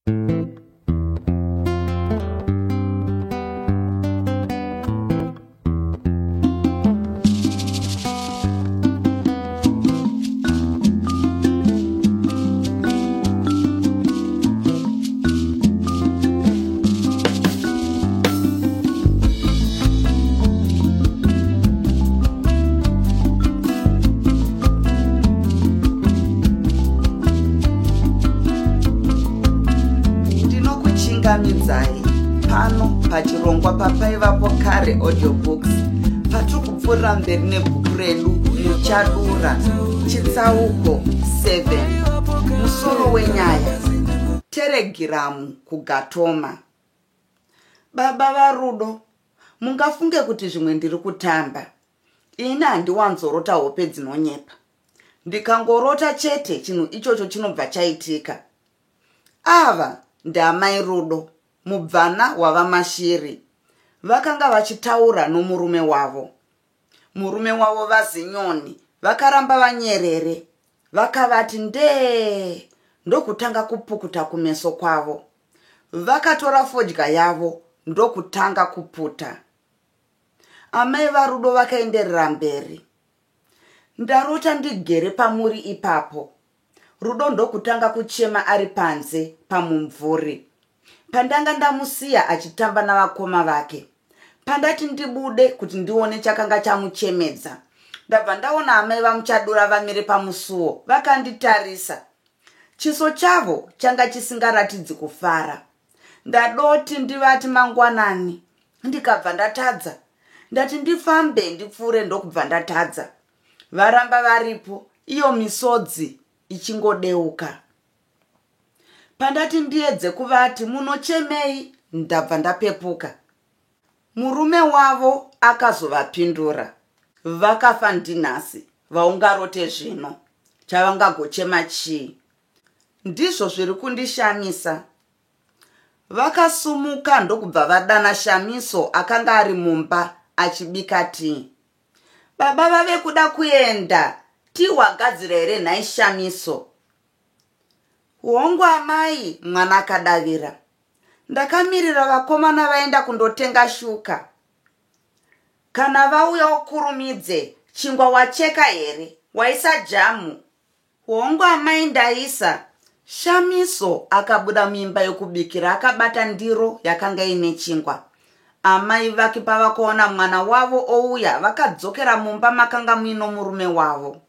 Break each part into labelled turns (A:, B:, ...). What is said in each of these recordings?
A: Ndinokuchingamidzai pano pachirongwa papaivapo kare audiobooks patiri kupfuurira mberi nebhuku redu Muchadura chitsauko 7. Musoro wenyaya: Teregiramu kuGatoma. Baba vaRudo, mungafunge kuti zvimwe ndiri kutamba. Ini handiwanzorota hope dzinonyepa. Ndikangorota chete chinhu ichocho chinobva chaitika. Ava ndaamai Rudo, mubvana waVaMashiri. Vakanga vachitaura nomurume wavo. Murume wavo VaZinyoni vakaramba vanyerere, vakavati ndee ndokutanga kupukuta kumeso kwavo. Vakatora fodya yavo ndokutanga kuputa. Amai vaRudo vakaenderera mberi. Ndarota ndigere pamuri ipapo. Rudo ndokutanga kuchema ari panze pamumvuri. Pandanga ndamusiya achitamba navakoma vake. Pandati ndibude kuti ndione chakanga chamuchemedza, ndabva ndaona amai vaMuchadura vamire pamusuwo vakanditarisa. Chiso chavo changa chisingaratidzi kufara. Ndadoti ndivati mangwanani ndikabva ndatadza. Ndati ndifambe ndipfuure ndokubva ndatadza. Varamba varipo iyo misodzi ichingodeuka. Pandati ndiedze kuvati munochemei ndabva ndapepuka. Murume wavo akazovapindura. Vakafa ndinhasi vaungarote zvino. Chavangagochema chii? Ndizvo zviri kundishamisa. Vakasumuka ndokubva vadana Shamiso akanga ari mumba achibika tii. Baba vave kuda kuenda, tii wagadzira here nhai Shamiso? Hongu amai, mwana akadavira. Ndakamirira vakomana vaenda kundotenga shuka. Kana vauya ukurumidze, chingwa wacheka here? Waisa jamu? Hongu amai ndaisa. Shamiso akabuda muimba yokubikira akabata ndiro yakanga ine chingwa. Amai vake pavakaona mwana wavo ouya vakadzokera mumba makanga muino murume wavo.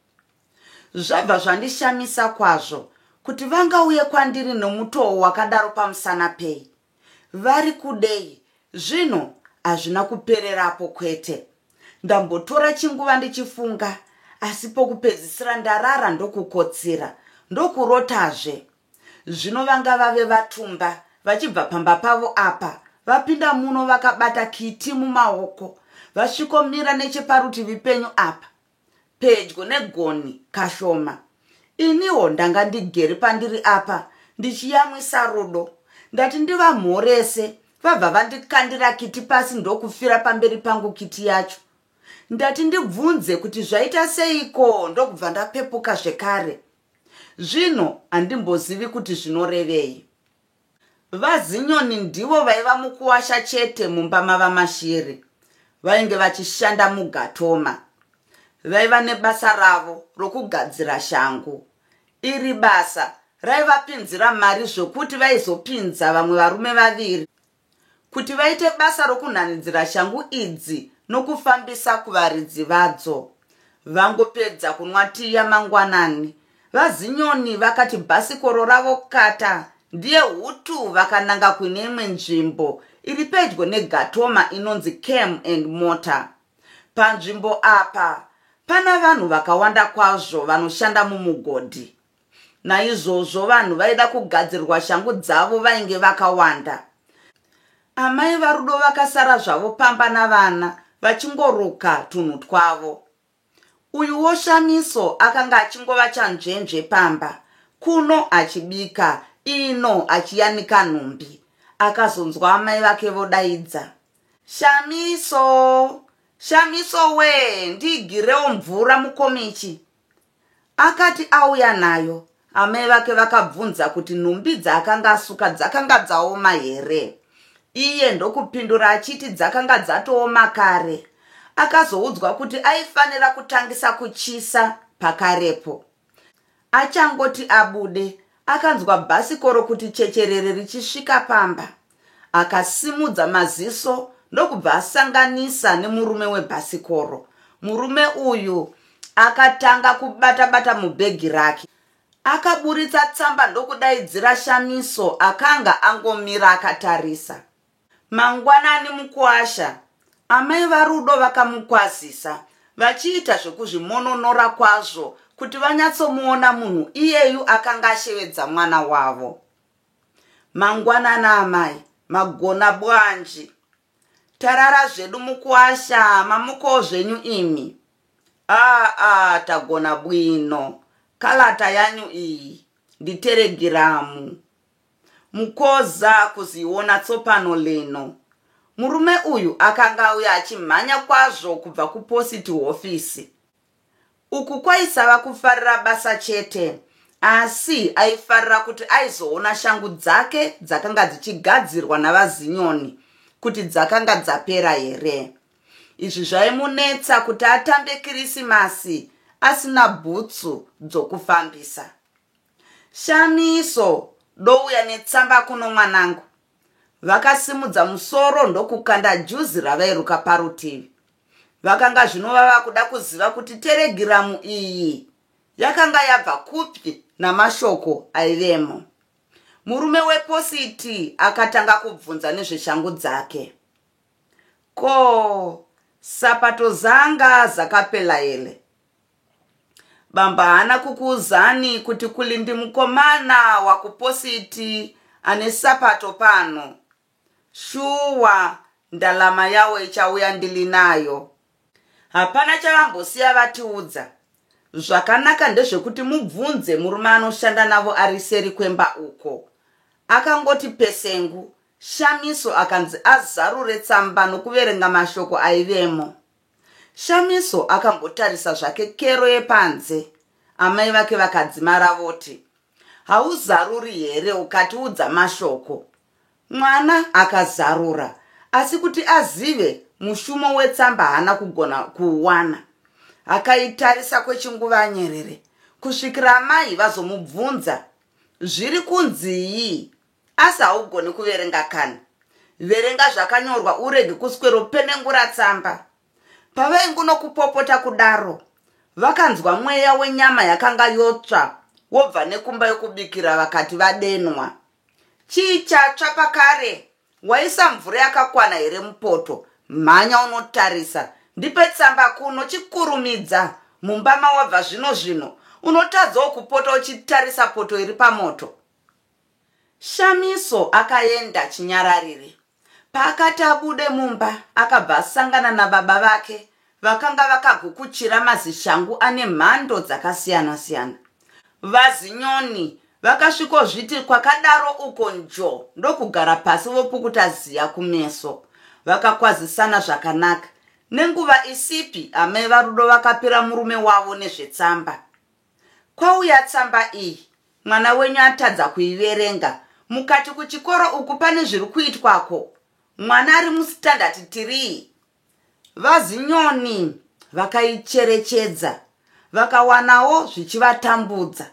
A: Zvabva zvandishamisa kwazvo kuti vangauye kwandiri nomutoo wakadaro pamusana pei. Vari kudei? Zvino hazvina kupererapo kwete. Ndambotora chinguva ndichifunga asi pokupedzisira ndarara ndokukotsira ndokurotazve. Zvino vanga vave vatumba vachibva pamba pavo apa vapinda muno vakabata kiti mumaoko vasvikomira necheparutivi penyu apa. Pedyo negonhi kashoma. Iniwo ndanga ndigere pandiri apa ndichiyamwisa Rudo. Ndati ndivamhorese vabva vandikandira kiti pasi ndokufira pamberi pangu kiti yacho. Ndati ndibvunze kuti zvaita seiko ndokubva ndapepuka zvekare. Zvino handimbozivi kuti zvinorevei. VaZinyoni ndivo vaiva mukuwasha chete mumba maVaMashiri. Vainge vachishanda muGatoma. Vaiva nebasa ravo rokugadzira shangu. Iri basa raivapinzira mari zvokuti vaizopinza vamwe varume vaviri kuti vaite basa rokunhanidzira shangu idzi nokufambisa kuvaridzi vadzo. Vangopedza kunwa tii yamangwanani, VaZinyoni vakati bhasikoro ravo kata ndiye hutu vakananga kune imwe nzvimbo iri pedyo neGatoma inonzi Cam and Motor. Panzvimbo apa pana vanhu vakawanda kwazvo vanoshanda mumugodhi. Naizvozvo vanhu vaida kugadzirwa shangu dzavo vainge vakawanda. Amai vaRudo vakasara zvavo pamba navana vachingoruka tunhu twavo. Uyuwo Shamiso akanga achingova chanzvenzve pamba, kuno achibika, ino achiyanika nhumbi. Akazonzwa amai vake vodaidza. Shamiso! Shamiso wee, ndiigirewo mvura mukomichi. Akati auya nayo, Amai vake vakabvunza kuti nhumbi dzaakanga asuka dzakanga dzaoma here. Iye ndokupindura achiti dzakanga dzatooma kare. Akazoudzwa kuti aifanira kutangisa kuchisa pakarepo. Achangoti abude, akanzwa bhasikoro kuti checherere richisvika pamba. Akasimudza maziso ndokubva asanganisa nemurume webhasikoro. Murume uyu akatanga kubata-bata mubhegi rake. Akaburitsa tsamba ndokudaidzira Shamiso akanga angomira akatarisa. Mangwanani mukuwasha, amai vaRudo vakamukwazisa vachiita zvekuzvimononora kwazvo kuti vanyatsomuona munhu iyeyu akanga ashevedza mwana wavo. Mangwanani amai, magona bwanji. Tarara zvedu mukuwasha, mamukawo zvenyu imi. Aa tagona bwino. Kalata yanyu iyi nditeregiramu. Mukoza kuziona tsopano lino. Murume uyu akanga auya achimhanya kwazvo kubva kupositi hofisi. Uku kwaisava kufarira basa chete, asi aifarira kuti aizoona shangu dzake dzakanga dzichigadzirwa naVaZinyoni kuti dzakanga dzapera here. Izvi zvaimunetsa kuti atambe Kirisimasi asina bhutsu dzokufambisa. Shamiso, douya netsamba kuno mwanangu. Vakasimudza musoro ndokukanda juzi ravairuka parutivi. Vakanga zvino vava kuda kuziva kuti teregiramu iyi yakanga yabva kupi namashoko aivemo. Murume wepositi akatanga kubvunza nezveshangu dzake. Ko sapato zanga zakapela ele? Bamba haana kukuuzani kuti kuli ndi mukomana wakupositi ane sapato pano. Shuwa ndalama yawo ichauya ndili nayo. Hapana chavambosiya vatiudza. Zvakanaka ndezvekuti mubvunze murume anoshanda navo ari seri kwemba uko. Akangoti pesengu, Shamiso akanzi azarure tsamba nokuverenga mashoko aivemo. Shamiso akambotarisa zvake kero yepanze. Amai vake vakadzimara voti, Hauzaruri here ukatiudza mashoko? Mwana akazarura, asi kuti azive mushumo wetsamba haana kugona kuuwana. Akaitarisa kwechinguva anyerere kusvikira amai vazomubvunza, Zviri kunzii? Asi haugoni kuverenga kani? Verenga zvakanyorwa urege kusweropenengura tsamba. Pavaingunokupopota kudaro, vakanzwa mweya wenyama yakanga yotsva wobva nekumba yokubikira vakati vadenwa. Chii chatsva pakare? Waisa mvura yakakwana here mupoto? Mhanya unotarisa. Ndipe tsamba kuno, chikurumidza. Mumba mawabva zvino zvino. Unotadzawo kupota uchitarisa poto iri pamoto. Shamiso akaenda chinyararire. Paakati abude mumba akabva asangana nababa vake vakanga vakagukuchira mazishangu ane mhando dzakasiyana-siyana. VaZinyoni vakasvikozviti kwakadaro uko njo ndokugara pasi vopukuta ziya kumeso. Vakakwazisana zvakanaka. Nenguva isipi amai vaRudo vakapira murume wavo nezvetsamba. Kwauya tsamba iyi mwana wenyu atadza kuiverenga mukati kuchikoro uku pane zviri kuitwako mwana ari mustandard tirii vazinyoni vakaicherechedza vakawanawo zvichivatambudza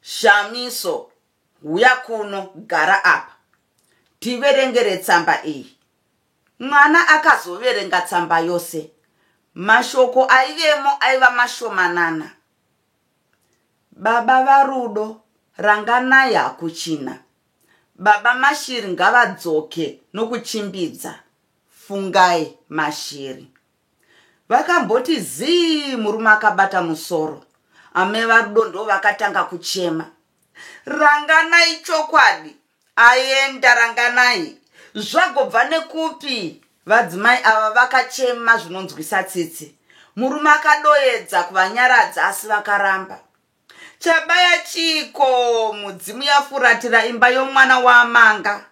A: shamiso huya kuno gara apa tiverengere tsamba iyi mwana akazoverenga tsamba yose mashoko aivemo aiva mashomanana Baba vaRudo, Ranganai hakuchina. Baba Mashiri ngavadzoke nokuchimbidza. Fungai Mashiri. Vakamboti zii murume akabata musoro. Amai vaRudo ndovakatanga kuchema. Ranganai chokwadi aenda Ranganai. Zvagobva nekupi? Vadzimai ava vakachema zvinonzwisa tsitsi. Murume akadoedza kuvanyaradza asi vakaramba. Chabaya chiiko mudzimu yafuratira imba yomwana waamanga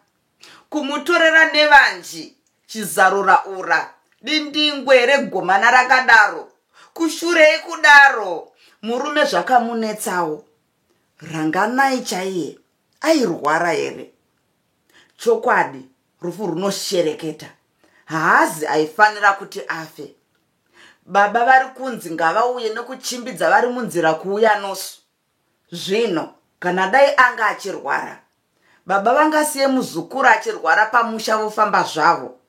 A: kumutorera nevanji chizarura ura dindingwe regomana rakadaro kushurei kudaro murume zvakamunetsawo. Ranganai chaiye airwara here? Chokwadi rufu runoshereketa. Haazi aifanira kuti afe. Baba vari kunzi ngavauye nekuchimbidza vari munzira kuuya nosu. Zvino kana dai anga achirwara, baba vangasiye muzukuru achirwara pamusha vofamba zvavo.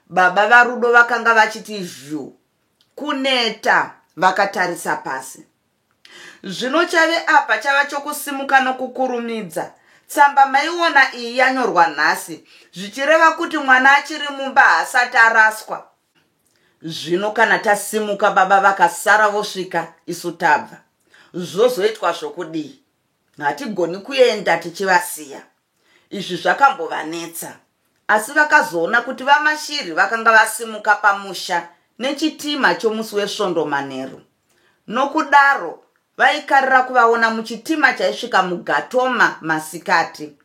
A: Baba vaRudo vakanga vachiti zhu kuneta vakatarisa pasi. Zvino chave apa chava chokusimuka nokukurumidza. Tsamba maiona iyi yanyorwa nhasi, zvichireva kuti mwana achiri mumba haasati araswa. Zvino kana tasimuka baba vakasara vosvika isu tabva, zvozoitwa zvokudii? Hatigoni kuenda tichivasiya. Izvi zvakambovanetsa, asi vakazoona kuti vaMashiri vakanga vasimuka pamusha nechitima chomusi weSvondo manheru. Nokudaro vaikarira kuvaona muchitima chaisvika muGatoma masikati.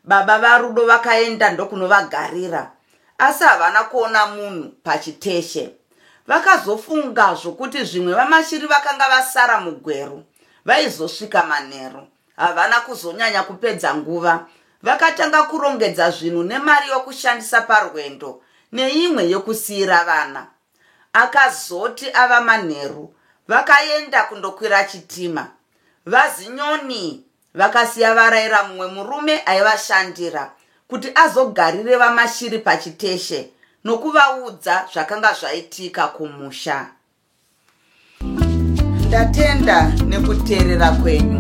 A: Baba vaRudo vakaenda ndokunovagarira, asi havana kuona munhu pachiteshe. Vakazofunga zvokuti zvimwe vaMashiri vakanga vasara muGweru, vaizosvika manheru. Havana kuzonyanya kupedza nguva, vakatanga kurongedza zvinhu nemari yokushandisa parwendo neimwe yokusiyira vana. Akazoti ava manheru, vakaenda kundokwira chitima. VaZinyoni vakasiya varaira mumwe murume aivashandira kuti azogarire vaMashiri pachiteshe nokuvaudza zvakanga zvaitika kumusha. Ndatenda nekuteerera kwenyu.